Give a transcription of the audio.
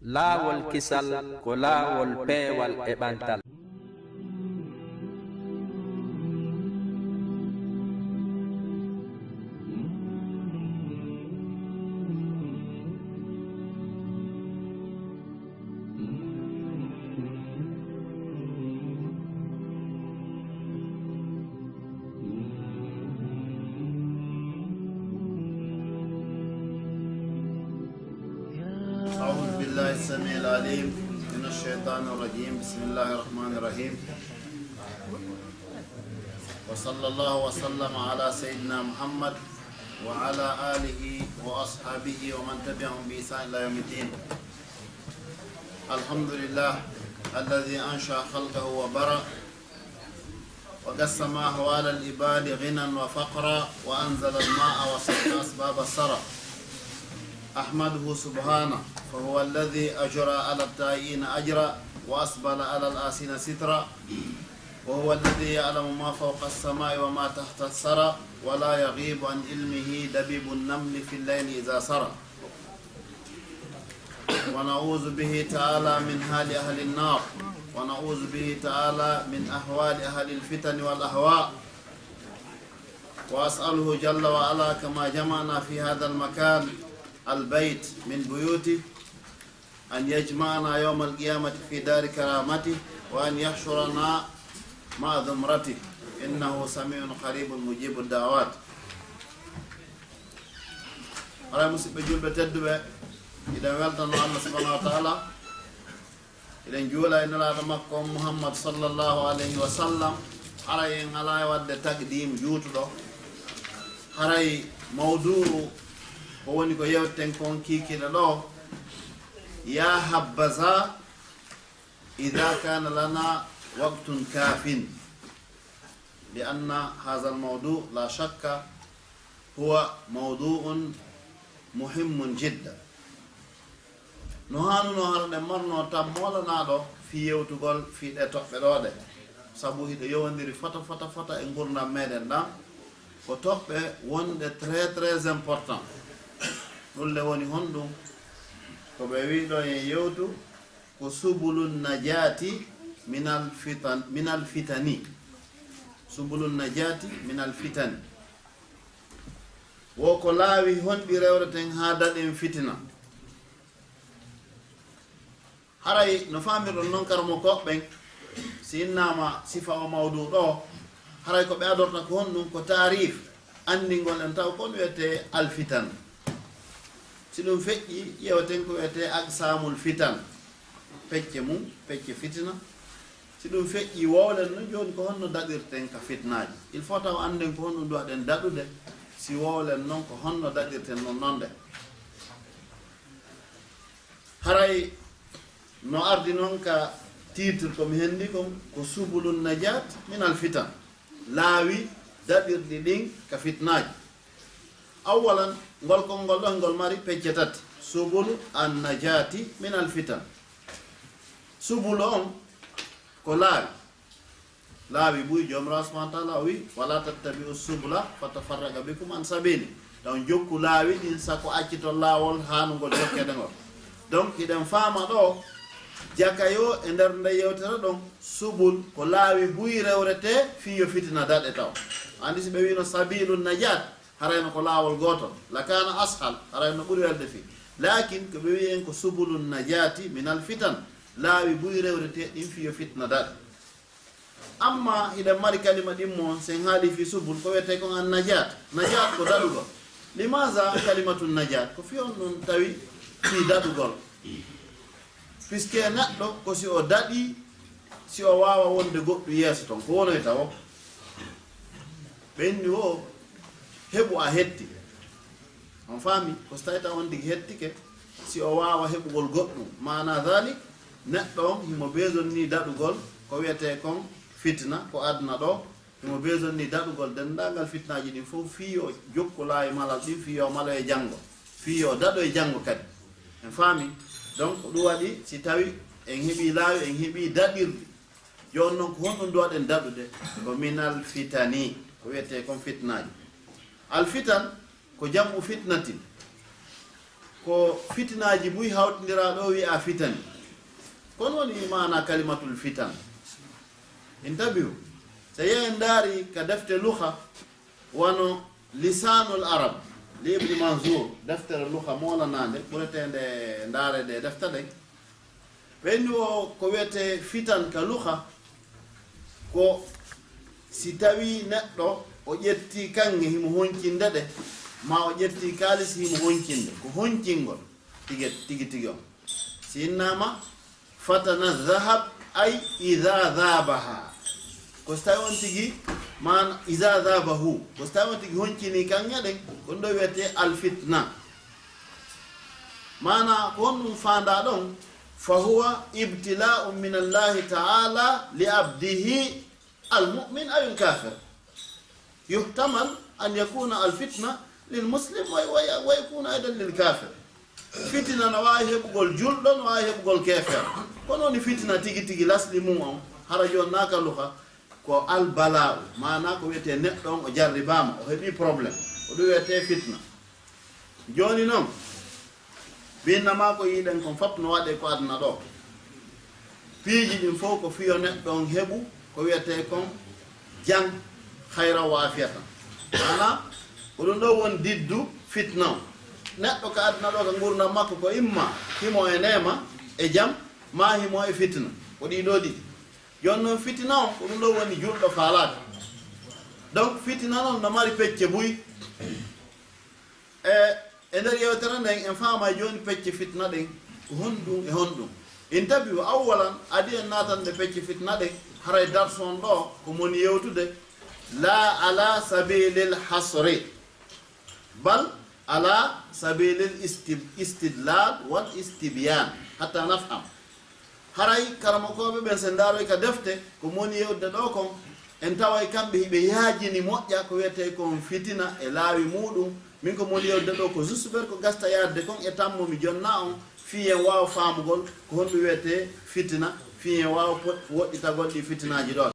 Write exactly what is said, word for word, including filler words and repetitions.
Laawol kisal ko laawol peewal e ɓantal. أعوذ بالله السميع العليم من الشيطان الرجيم. بسم الله الرحمن الرحيم. وصلى الله وسلم على سيدنا محمد وعلى آله وأصحابه ومن تبعهم بإحسان إلى يوم الدين. الحمد لله الذي أنشأ خلقه وبرأ وقسم أحوال العباد غنى وفقرا وأنزل الماء وسد أسباب الثرى. أحمده سبحانه فهو الذي أجرى على الطائعين أجرا وأسبل على العاصين سترا. وهو الذي يعلم ما فوق السماء وما تحت الثرى ولا يغيب عن علمه دبيب النمل في الليل إذا سرى. ونعوذ به تعالى من حال أهل النار، ونعوذ به تعالى من أحوال أهل الفتن والأهواء. وأسأله جل وعلا كما جمعنا في هذا المكان البيت من بيوته أن يجمعنا يوم القيامة في دار كرامته وأن يحشرنا مع زمرته إنه سميع قريب مجيب الدعوات. Haray musidɓe julɓe tedduɓe, hiɗen weltano Allah subhanahu wa ta'ala, hiɗen juula e nelaaɗo makko on Muhammad sallallahu alayhi wa sallam. Haray en alaa e waɗde taqdim juutuɗo. Haray mawdu'u ko woni ko yewten kon kiikiiɗe ɗo, يا حبذا إذا كان لنا وقت كاف، لأن هذا الموضوع لا شك هو موضوع مهم جدا. No haanunoo hara ɗen marnoo tan moolanaaɗo fii yewtugol fii ɗee toɓɓe ɗoo ɗe, sabu hiɗe yowondiri fota fota fota e ngurndan meeɗen ɗan. Ko toɓɓe wonɗe très très important. Ɗun le woni honɗun? Ko ɓe wi'i ɗoo en yewtu ko subulun najaati minal fitan, minal fitani. Subulun najaati minal fitani. Wo ko laawi honɗi rewreten haa daɗen fitina? Haray no faamirɗon non karamokooɓe ɓen, si innaama sifa o mawduu ɗoo, haray ko ɓe adorta ko honɗun? Ko taarif, anndingol en taw ko honɗun wi'etee alfitan. Si ɗun feƴƴii, ƴeeweten ko wi'etee aqsaamul fitan, pecce mun, pecce fitina. Si ɗun feƴƴii, wowlen non jooni ko honno daɗirten ka fitnaaji. Il faut taw annden ko honɗun duwaɗen daɗude, si wowlen non ko honno daɗirten non non ɗe. Haray no ardi non ka titre ko mi henndi kon, ko subulun najaat minal fitan, laawi daɗirɗi ɗin ka fitnaaji. Awwalan, ngol konngol ɗon ngol mari pecce tati, subulu an najaati minal fitan. Subulu on ko laawi. Laawi buy, Joomiraaɗo subhaanahu wa ta'aala o wi'i, "Wa laa tattabi'u subula fatafarraqa bikum an sabiili." Ɗon jokku laawi ɗin, sako acciton laawol haanungol jokkeede ngol. Donc, hiɗen faama ɗoo, jaka yo e nder nde yewtere ɗon, subul ko laawi buy rewretee fii yo fitina daɗe taw. Anndi si ɓe wi'ino sabiilun najaat, harayno ko laawol gootol. Lakaana ashal, harayno ɓuri welde fii. Laakin, ko ɓe wi'i en ko subulun najaati minal fitan, laawi buy rewretee ɗin fii yo fitina daɗe. Amma hiɗen mari kalima ɗimmo, si en haalii fii subul, ko wi'etee kon an najaat. Najaat ko daɗugol. Limaza kalimatu najaat? Ko fii honɗun tawi fii daɗugol? Puisque neɗɗo ko si o daɗii, si o waawa wonde goɗɗun yeeso ton, ko wonoyta woo? Ɓe inni woo, heɓu a hetti. On faami? Ko si tawii taw on tigi hettike, si o waawa heɓugol goɗɗun. Maana dalik, neɗɗo on himo besoin nii daɗugol ko wi'etee kon fitina, ko aduna ɗoo, himo besoin nii daɗugol denndaangal fitinaaji ɗin fow fii yo jokku laawi malal ɗin, fii yo maloye janngo, fii yo daɗoye janngo kadi. En faami? Donc, ko ɗun waɗi, si tawii en heɓii laawi, en heɓii daɗirɗi, jooni non ko honɗun duwaɗen daɗude? Ko minal fitani, ko wi'etee kon fitinaaji. Al fitan, ko jam'u fitnatin. Ko fitinaaji buy hawtindiraa ɗo wi'a fitani. Kon woni maana kalimatul fitan. Intabihu. So yehi en ndaari ka defte luxa, wano Lisaanul Arab, li Ibn Manzur, deftere luxa moolanaande, ɓureteende ndaare ɗe defta ɗen. Ɓenni o ko wiyetee fitan ka luxa, ko si tawii neɗɗo o ƴetti kaŋŋe himo honcinde ɗe, maa o ƴetti kaalisi himo honcinde, ko honcingol tigi, tigi tigi on. Si innaama fatana zahab, ay iza zabaha. Ko si tawi on tigi, man iza zabahu. Ko si tawi on tigi honcini kaŋŋe ɗen, ko ɗum ɗo wiyetee alfitna. Maana ko honɗum faandaa ɗon? Fa huwa ibtila'un min Allahi ta'ala li abdihi al-mu'min aw al-kafir. Yuhtamal an yakuna al-fitna lil muslim wa, wa, wa yakuna aydan lil kafir. Fitina no waawi heɓugol julɗo, no waawi heɓugol keefeero. Kono woni fitina tigi tigi lasli mum on, hara jooni naa ka luxa, ko albala'u, maana ko wiyetee neɗɗo on o jarribaama, o heɓi problème. Ko ɗum wiyetee fitina. Jooni non, ɓe inna maa ko yiɗen kon fop no waɗee ko aduna ɗo. Piiji ɗin fof ko fiyo neɗɗo on heɓu ko wiyetee kon jam, hayra wa afiyata. Maana, ko ɗum ɗo woni diddu fitna on. Neɗɗo ka aduna ɗo ka ngurndan makko ko imma himo e neema, e jam, maa himo e fitina. Ko ɗii ɗoo ɗiɗi. Jooni non fitina on, ko ɗum ɗo woni julɗo faalaaka. Donc, fitina non no mari pecce buy. E, e nder yewtere nden, en faamay jooni pecce fitna ɗen, ko honɗum e honɗum. Intabihu, awwalan, adi en naatande pecce fitna ɗen, haray darsu on ɗo, ko moni yewtude, la ala sabilil hasri, bal ala sabilil istib-, istidlal wal istibyan, hatta nafham. Haray karamokooɓe ɓen, sen ndaaroy ka defte, ko moni yewtude ɗo kon, en taway kamɓe hiɓe yaajini moƴƴa ko wiyetee kon fitina e laawi muuɗum. Min ko moni yewtude ɗo ko juste ber ko gasta yaadde kon e tammo mi jonna on, fii en waawa faamugol ko honɗum wiyetee fitina, fii en waawa po-, woɗɗitagol ɗi fitinaaji ɗon.